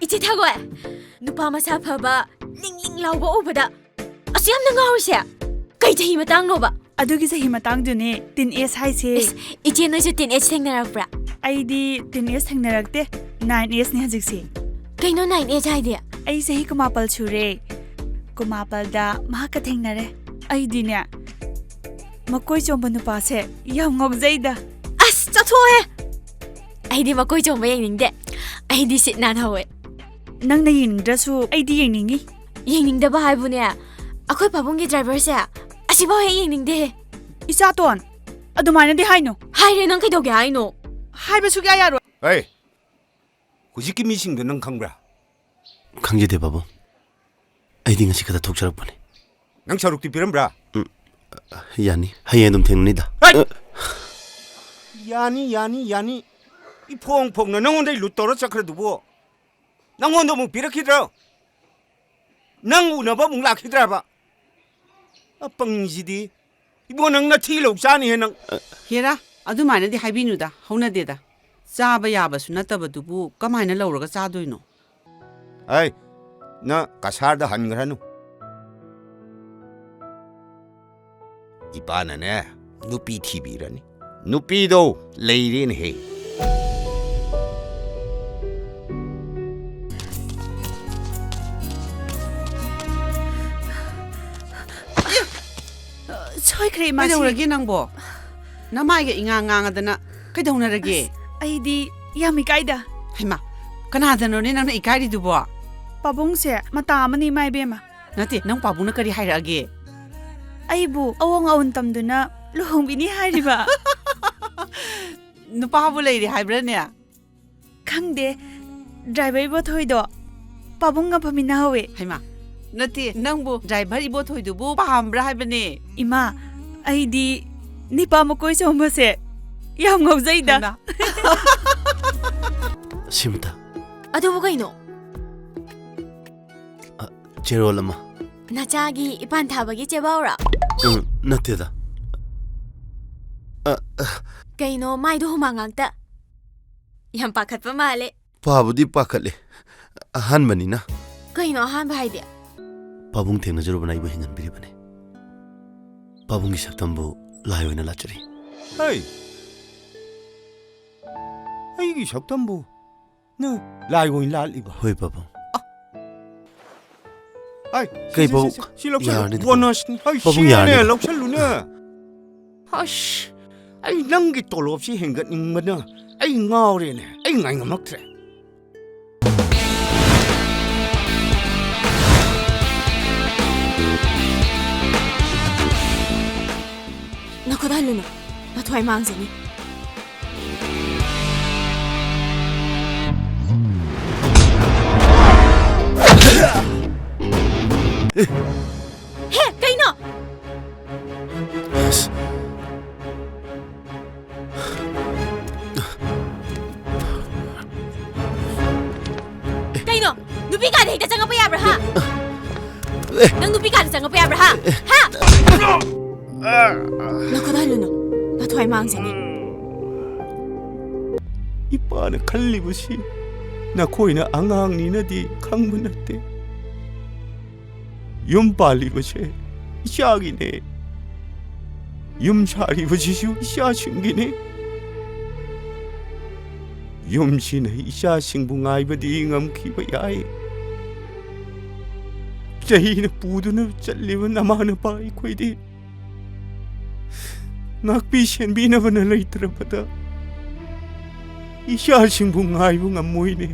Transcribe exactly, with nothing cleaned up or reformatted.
ꯆꯤꯊꯒꯣꯏ, ꯅꯨꯄꯥ ꯃꯁꯥ ꯐꯕ, ꯂꯤꯡ ꯂꯤꯡ ꯂꯥꯎꯕ ꯎꯕꯗ ꯑꯁꯨ ꯌꯥꯝꯅ ꯉꯥꯎꯔꯤꯁꯦ ꯀꯩ ꯆꯍꯤ ꯃꯇꯥꯡꯅꯣꯕ? ꯑꯗꯨꯒꯤ ꯆꯍꯤ ꯃꯇꯥꯡꯗꯨꯅꯦ teen age ꯍꯥꯏꯁꯦ꯫ ꯏꯁ, ꯏꯆꯦ ꯅꯣꯏꯁꯨ teen age ꯊꯦꯡꯅꯔꯛꯄ꯭ꯔꯥ? ꯑꯩꯗꯤ teen age ꯊꯦꯡꯅꯔꯛꯇꯦ, nine age ꯅꯦ ꯍꯧꯖꯤꯛꯁꯦ꯫ ꯀꯩꯅꯣ nine age ꯍꯥꯏꯗꯤ? ꯑꯩ ꯆꯍꯤ ꯀꯨꯟꯃꯥꯄꯜ ꯁꯨꯔꯦ꯫ ꯀꯨꯟꯃꯥꯄꯜꯗ ꯃꯍꯥꯛꯀ ꯊꯦꯡꯅꯔꯦ꯫ ꯑꯩꯗꯤꯅꯦ, ꯃꯀꯣꯏ ꯆꯣꯝꯕ ꯅꯨꯄꯥꯁꯦ ꯌꯥꯝ ꯉꯥꯎꯖꯩꯗ꯫ ꯑꯁ, ꯆꯠꯊꯣꯛꯑꯣꯍꯦ! ꯑꯩꯗꯤ ꯃꯀꯣꯏ ꯆꯣꯝꯕ ꯌꯦꯡꯅꯤꯡꯗꯦ꯫ ꯑꯩꯗꯤ ꯁꯤꯠ ꯅꯥꯟꯍꯧꯋꯦ꯫ ꯅꯪꯅ ꯌꯦꯡꯅꯤꯡꯗ꯭ꯔꯁꯨ ꯑꯩꯗꯤ ꯌꯦꯡꯅꯤꯡꯉꯤ꯫ ꯌꯦꯡꯅꯤꯡꯗꯕ ꯍꯥꯏꯕꯨꯅꯦ, ꯑꯩꯈꯣꯏ ꯄꯥꯕꯨꯡꯒꯤ driver ꯁꯦ ꯑꯁꯤꯐꯥꯎ ꯍꯦꯛ ꯌꯦꯡꯅꯤꯡꯗꯦꯍꯦ꯫ ꯏꯆꯥꯇꯣꯟ, ꯑꯗꯨꯃꯥꯏꯅꯗꯤ ꯍꯥꯏꯅꯨ꯫ ꯍꯥꯏꯔꯦ, ꯅꯪ ꯀꯩꯗꯧꯒꯦ ꯍꯥꯏꯅꯣ? ꯍꯥꯏꯕ ꯁꯨꯛꯌꯥ ꯌꯥꯔꯣꯏ꯫ ꯍꯩ! ꯍꯧꯖꯤꯛꯀꯤ ꯃꯤꯁꯤꯡꯗꯣ ꯅꯪ ꯈꯪꯕ꯭ꯔꯥ? ꯈꯪꯖꯗꯦ ꯄꯥꯕꯨꯡ꯫ ꯑꯩꯗꯤ ꯉꯁꯤ ꯈꯛꯇ ꯊꯣꯛꯆꯔꯛꯄꯅꯤ꯫ ꯅꯪ ꯁꯔꯨꯛꯇꯤ ꯄꯤꯔꯝꯕ꯭ꯔꯥ? ꯎꯝ, ꯌꯥꯅꯤ꯫ ꯍꯌꯦꯡ ꯑꯗꯨꯝ ꯊꯦꯡꯅꯅꯤꯗ꯫ ꯍꯩ! ꯌꯥꯅꯤ, ꯌꯥꯅꯤ, ꯌꯥꯅꯤ꯫ ꯏꯐꯣꯡ ꯐꯣꯡꯅ ꯅꯪꯉꯣꯟꯗꯩ ꯂꯨꯠ ꯇꯧꯔ ꯆꯠꯈ꯭ꯔꯗꯨꯕꯨ꯫ ꯅꯪꯉꯣꯟꯗ ꯑꯃꯨꯛ ꯄꯤꯔꯛꯈꯤꯗ꯭ꯔꯣ? ꯅꯪ ꯎꯅꯕ ꯑꯃꯨꯛ ꯂꯥꯛꯈꯤꯗ꯭ꯔꯕ? ꯑꯄꯪꯁꯤꯗꯤ꯫ ꯏꯕꯣ, ꯅꯪ ꯅꯊꯤ ꯂꯧ ꯆꯥꯅꯤꯍꯦ ꯅꯪ꯫ ꯍꯦꯔꯥ, ꯑꯗꯨꯃꯥꯏꯅꯗꯤ ꯍꯥꯏꯕꯤꯅꯨꯗ, ꯍꯧꯅꯗꯦꯗ꯫ ꯆꯥꯕ ꯌꯥꯕꯁꯨ ꯅꯠꯇꯕꯗꯨꯕꯨ ꯀꯃꯥꯏꯅ ꯂꯧꯔꯒ ꯆꯥꯗꯣꯏꯅꯣ? ꯑꯩ, ꯅꯪ ꯀꯁꯥꯔꯗ ꯍꯟꯈ꯭ꯔꯅꯨ꯫ ꯏꯄꯥꯅꯅꯦ, ꯅꯨꯄꯤ ꯊꯤꯕꯤꯔꯅꯤ꯫ ꯅꯨꯄꯤꯗꯣ ꯂꯩꯔꯦꯅꯦꯍꯦ꯫ ꯁꯣꯏꯈ꯭ꯔꯦ, ꯏꯃꯥꯁꯤ꯫ ꯀꯩꯗꯧꯔꯒꯦ ꯅꯪꯕꯣ? ꯅꯃꯥꯏꯒ ꯏꯉꯥꯡ ꯉꯥꯡꯉꯗꯅ ꯀꯩꯗꯧꯅꯔꯒꯦ? ꯑꯁ, ꯑꯩꯗꯤ ꯌꯥꯝ ꯏꯀꯥꯏꯗ꯫ ꯍꯩꯃꯥ, ꯀꯅꯥꯗꯅꯣꯅꯦ ꯅꯪꯅ ꯏꯀꯥꯏꯔꯤꯗꯨꯕꯣ? ꯄꯥꯕꯨꯡꯁꯦ ꯃꯇꯥ ꯑꯃꯅꯤ, ꯏꯃꯥ ꯏꯕꯦꯝꯃ꯫ ꯅꯠꯇꯦ, ꯅꯪ ꯄꯥꯕꯨꯡꯅ ꯀꯔꯤ ꯍꯥꯏꯔꯛꯑꯒꯦ? ꯑꯩꯕꯨ ꯑꯑꯣꯡ ꯑꯑꯣꯟ ꯇꯝꯗꯨꯅ ꯂꯨꯍꯣꯡꯕꯤꯅꯤ ꯍꯥꯏꯔꯤꯕ꯫ ꯅꯨꯄꯥꯕꯨ ꯂꯩꯔꯦ ꯍꯥꯏꯕ꯭ꯔꯥꯅꯦ? ꯈꯪꯗꯦ, driver ꯏꯕꯣꯊꯣꯏꯗꯣ ꯄꯥꯕꯨꯡꯒ ꯐꯝꯃꯤꯟꯅꯍꯧꯋꯦ꯫ ꯍꯩꯃꯥ, ꯅꯠꯇꯦ, ꯅꯪꯕꯨ driver ꯏꯕꯣꯊꯣꯏꯗꯨꯕꯨ ꯄꯥꯝꯕ꯭ꯔꯥ ꯍꯥꯏꯕꯅꯦ? ꯏꯃꯥ, ꯑꯩꯗꯤ ꯅꯤꯄꯥ ꯃꯀꯣꯏ ꯆꯣꯝꯕꯁꯦ ꯌꯥꯝ ꯉꯥꯎꯖꯩꯗ꯫ ꯍꯩꯃꯥ꯫ ꯁꯤꯃꯇ꯫ ꯑꯗꯨꯕꯨ ꯀꯩꯅꯣ? ꯆꯦꯔꯣꯜ ꯑꯃ꯫ ꯅꯆꯥꯒꯤ ꯏꯄꯥꯟ ꯊꯥꯕꯒꯤ ꯆꯦꯕꯥꯎꯔꯣ? ꯎꯝ, ꯅꯠꯇꯦꯗ꯫ ꯑ, ꯑ꯫ ꯀꯩꯅꯣ, ꯃꯥꯏꯗꯣ ꯍꯨꯃꯥꯡ ꯉꯥꯛꯇ? ꯌꯥꯝ ꯄꯥꯈꯠꯄ ꯃꯥꯜꯂꯦ꯫ ꯄꯥꯕꯨꯗꯤ ꯄꯥꯈꯠꯂꯦ, ꯑꯍꯥꯟꯕꯅꯤꯅ꯫ ꯀꯩꯅꯣ ꯑꯍꯥꯟꯕ ꯍꯥꯏꯗꯤ? ꯄꯥꯕꯨꯡ ꯊꯦꯡꯅꯖꯔꯨꯕꯅ ꯑꯩꯕꯨ ꯍꯤꯡꯍꯟꯕꯤꯔꯤꯕꯅꯤ꯫ ꯄꯥꯕꯨꯡꯒꯤ ꯁꯛꯇꯝꯕꯨ ꯂꯥꯏ ꯑꯣꯏꯅ ꯂꯥꯠꯆꯔꯤ꯫ ꯍꯩ! ꯑꯩꯒꯤ ꯁꯛꯇꯝꯕꯨ ꯅꯪ ꯂꯥꯏ ꯑꯣꯏꯅ ꯂꯥꯠꯂꯤꯕ? ꯍꯣꯏ, ꯄꯥꯕꯨꯡ꯫ ꯑ! ꯑꯩ, ꯁꯤ, ꯀꯩ ꯁꯤ, ꯄꯥꯕꯨꯡ? ꯁꯤ, ꯁꯤ, ꯁꯤ ꯂꯧꯁꯜꯂꯨ꯫ ꯌꯥꯔꯅꯤ, ꯄꯥꯕꯨꯡ꯫ ꯕꯣꯅꯁꯅꯤ꯫ ꯍꯩ, ꯄꯥꯕꯨꯡ, ꯁꯤꯅꯦ, ꯌꯥꯔꯅꯤ꯫ ꯂꯧꯁꯜꯂꯨꯅꯦ꯫ ꯑꯁ, ꯑꯩ ꯅꯪꯒꯤ ꯇꯣꯂꯣꯞꯁꯤ ꯍꯦꯟꯒꯠꯅꯤꯡꯕꯅ ꯑꯩ ꯉꯥꯎꯔꯦꯅꯦ꯫ ꯑꯩ ꯉꯥꯏꯉꯝꯃꯛꯇ꯭ꯔꯦ꯫ ꯅꯈꯨꯠ ꯍꯜꯂꯨꯅꯨ꯫ ꯅꯊ꯭ꯋꯥꯏ ꯃꯥꯡꯖꯅꯤ꯫ ꯍꯦ, ꯀꯩꯅꯣ? ꯑꯁ꯫ ꯀꯩꯅꯣ? ꯅꯨꯄꯤ ꯀꯥꯗ ꯍꯦꯛꯇ ꯆꯪꯉꯛꯄ ꯌꯥꯕ꯭ꯔꯥ, ꯍꯥ? ꯅꯪ ꯅꯨꯄꯤ ꯀꯥꯗ ꯆꯪꯉꯛꯄ ꯌꯥꯕ꯭ꯔꯥ, ꯍꯥ? ꯍꯥ? ꯅꯈꯨꯠ ꯍꯜꯂꯨꯅꯨ꯫ ꯅꯊ꯭ꯋꯥꯏ ꯃꯥꯡꯖꯅꯤ꯫ ꯏꯄꯥꯅ ꯈꯜꯂꯤꯕꯁꯤ ꯅꯈꯣꯏꯅ ꯑꯉꯥꯡꯅꯤꯅꯗꯤ ꯈꯪꯕ ꯅꯠꯇꯦ꯫ ꯌꯨꯝ ꯄꯥꯜꯂꯤꯕꯁꯦ ꯏꯆꯥꯒꯤꯅꯦ꯫ ꯌꯨꯝ ꯁꯥꯔꯤꯕꯁꯤꯁꯨ ꯏꯆꯥꯁꯤꯡꯒꯤꯅꯦ꯫ ꯌꯨꯝꯁꯤꯅ ꯏꯆꯥꯁꯤꯡꯕꯨ ꯉꯥꯏꯕꯗꯤ ꯉꯝꯈꯤꯕ ꯌꯥꯏ꯫ ꯆꯍꯤꯅ ꯄꯨꯗꯨꯅ ꯆꯠꯂꯤꯕ ꯅꯃꯥ ꯅꯄꯥ ꯑꯩꯈꯣꯏꯗꯤ ꯉꯥꯛꯄꯤ ꯁꯦꯟꯕꯤꯅꯕꯅ ꯂꯩꯇ꯭ꯔꯕꯗ ꯏꯆꯥꯁꯤꯡꯕꯨ ꯉꯥꯏꯕ ꯉꯝꯃꯣꯏꯅꯦ꯫